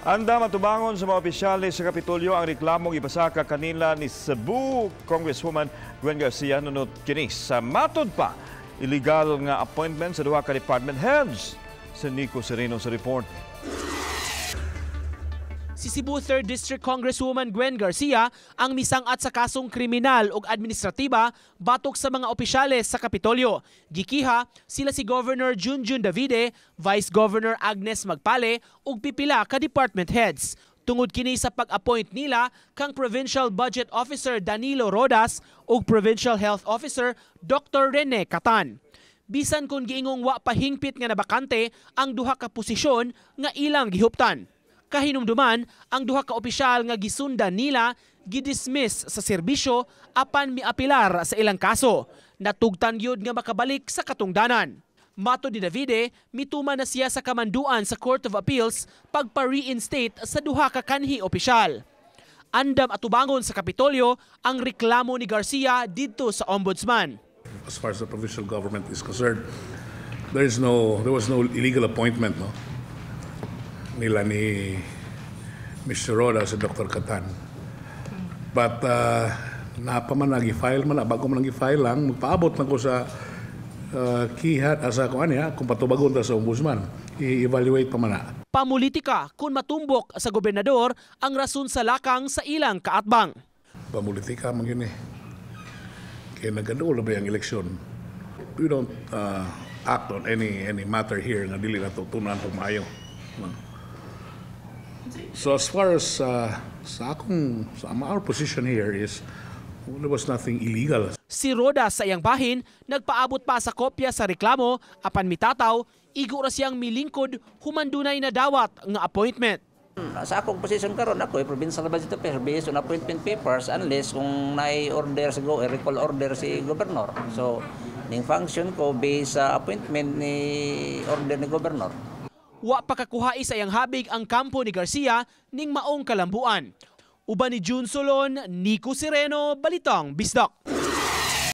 Andam atubangon sa mga opisyales sa Kapitolyo ang reklamong ipasaka kanila ni Cebu Congresswoman Gwen Garcia nunot kini sa matod pa illegal nga appointment sa duha ka department heads. Si Nico Sereno sa report. Si Cebu 3rd District Congresswoman Gwen Garcia ang misangat sa kasong kriminal ug administratiba batok sa mga opisyales sa Kapitolyo. Gikiha sila si Governor Junjun Davide, Vice Governor Agnes Magpale ug pipila ka department heads. Tungod kini sa pag-appoint nila kang Provincial Budget Officer Danilo Rodas ug Provincial Health Officer Dr. Rene Catan. Bisan kung giingong wa pa hingpit nga nabakante ang duha ka posisyon nga ilang gihuptan. Kahinumduman, ang duha ka opisyal nga gisundan nila gidismiss sa serbisyo apan miapilar sa ilang kaso. Natugtan gyud nga makabalik sa katungdanan. Matod ni Davide, mituman na siya sa kamanduan sa Court of Appeals pagpa-reinstate sa duha ka kanhi opisyal. Andam atubangon sa Kapitolyo ang reklamo ni Garcia didto sa Ombudsman. As far as the provincial government is concerned, there was no illegal appointment, no? Nila ni Mr. Rodas at Dr. Catan. But napa man nag-file man na, bago man nag-file lang, magpaabot na ko sa kihat asa ko aniya kung patubagon ta sa Ombudsman. I-evaluate pa man na. Pamulitika kung matumbok sa gobernador ang rason sa lakang sa ilang kaatbang. Pamulitika man yun eh. Kaya nagaduol na ba yung eleksyon? We don't act on any matter here nga dili na tutunan pag maayo. No? So as far as sa akong sa our position here is there was nothing illegal. Si Rodas sa iyang bahin nagpaabot pa sa kopya sa reklamo apan mitataw igo ra siyang milingkod human dunay nadawat nga appointment. Sa akong position karon, ako ay provincial budget officer based on appointment papers, unless kung naay order sa go recall order si gobernador. So ning function ko based sa appointment ni order ni gobernador. Wa pa kakuhai sa iyang habig ang kampo ni Garcia ning maong kalambuan. Uban ni June Solon, Nico Sereno, Balitang Bisdak.